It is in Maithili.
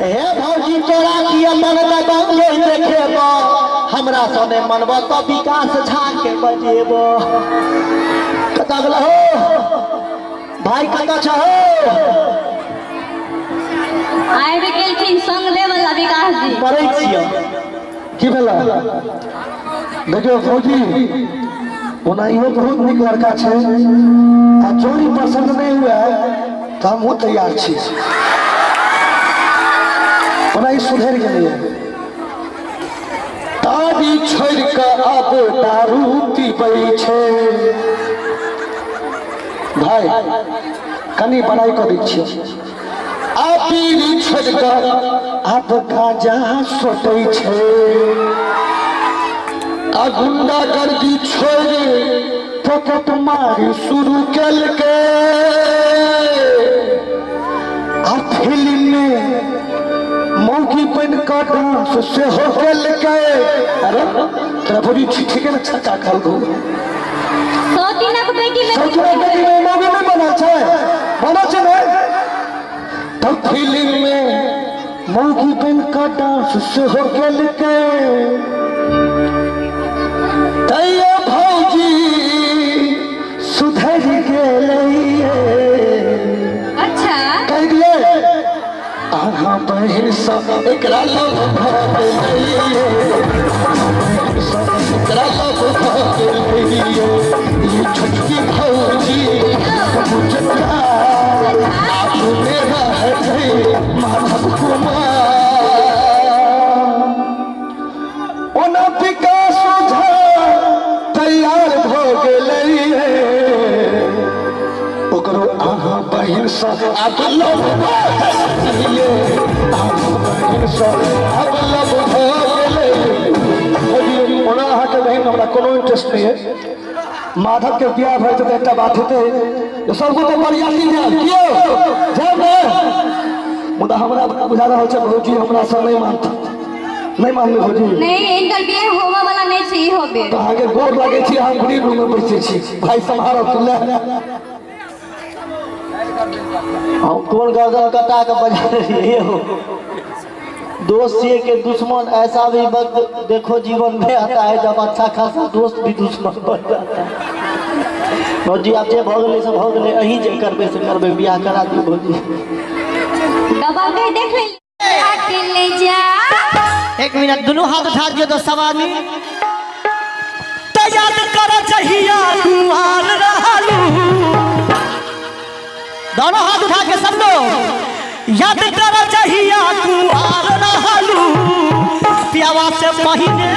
हे भौजी तोरा की अपन दबंगे देखेब, हमरा सँ नहि मनब तऽ विकास झा के बजेब। कतऽ गेल हो भाई, कतऽ छहो? आबि गेलखिन संग दे वाला विकास जी। मरै छियै। की भेलै? देखियौ फौजी, ओना इहो बहुत नीक लड़का छै आ जोड़ी पसंद नहि हुए तऽ हमहूँ तैयार छी। ओना ई सुधरि गेलैए। ताड़ी छोड़ि कऽ आब दारू पीबै छै। भाय कनि बड़ाइ कऽ दै छियै। आ बीड़ी छोड़ि कऽ आब गांजा सोटै छै। आ गुंडागर्दी छोड़ि पॉकेट मारी शुरू केलकै। आ फिल्म में मौगी बनि कऽ डांस सेहो केलकै। अरे तोरा भौजी ठीके ने छक्का कहलकौ। सौतीनक बेटी में सौतीनक बेटी में मौगी नहि बनल छै, बनल छै ने? तब फिल्म में मौगी बनि कऽ डांस सेहो केलकै। तैयो भौजी सुधरि गेलै। अच्छा कहि दियै, अहाँ बहिन सँ एकरा लव भऽ गेलैये। एकरा लव भऽ गेलैये। ई छोटकी भौजी बुझता अपने रहै माधव कुमार। ओना विकास झा तैयार भऽ गेलैये। ओकरो अहाँ बहिन सँ आब लव भऽ गेलैये। अहाँ बहिन सँ आब लव भऽ गेलै। ओना अहाँके बहिन हमरा कोनो इंटरेस्ट नहि है। माधव के बियाह भऽ जेतै तऽ एकटा बात हेतै जे सब गोटे बरियाती जायब, कियो जायब ने? मुदा हमरा बुझा रहल छै भौजी हमरा सँ नहि मानत। नहि मानबै भौजी? नहीं, इनकर बियाह होवा वाला नहीं छै इहो बेर। तऽ अहाँके गोर लागै छी, हम ग्रीन रूम में बैसै छी। भाई सम्हारब तू ले। हम कोन गर्दन कटा के बजा रहिए हो? दोस्त ये के दुश्मन, ऐसा भी वक्त देखो जीवन में आता है जब अच्छा खासा दोस्त भी दुश्मन बन जाता है। भौजी आब जे भऽ गेलै से भऽ गेलै, अहीं जे करबै से करबै, बियाह करा दियौ भौजी। दबंगई देख ले ले जा। एक मिनट, दोनों हाथ उठा दियो तो सब आदमी तैयार कर जहिया कुआर रहलू। दोनों हाथ उठा के सब लोग याद कर जहिया कुआर रहलू, पियावा से पहिने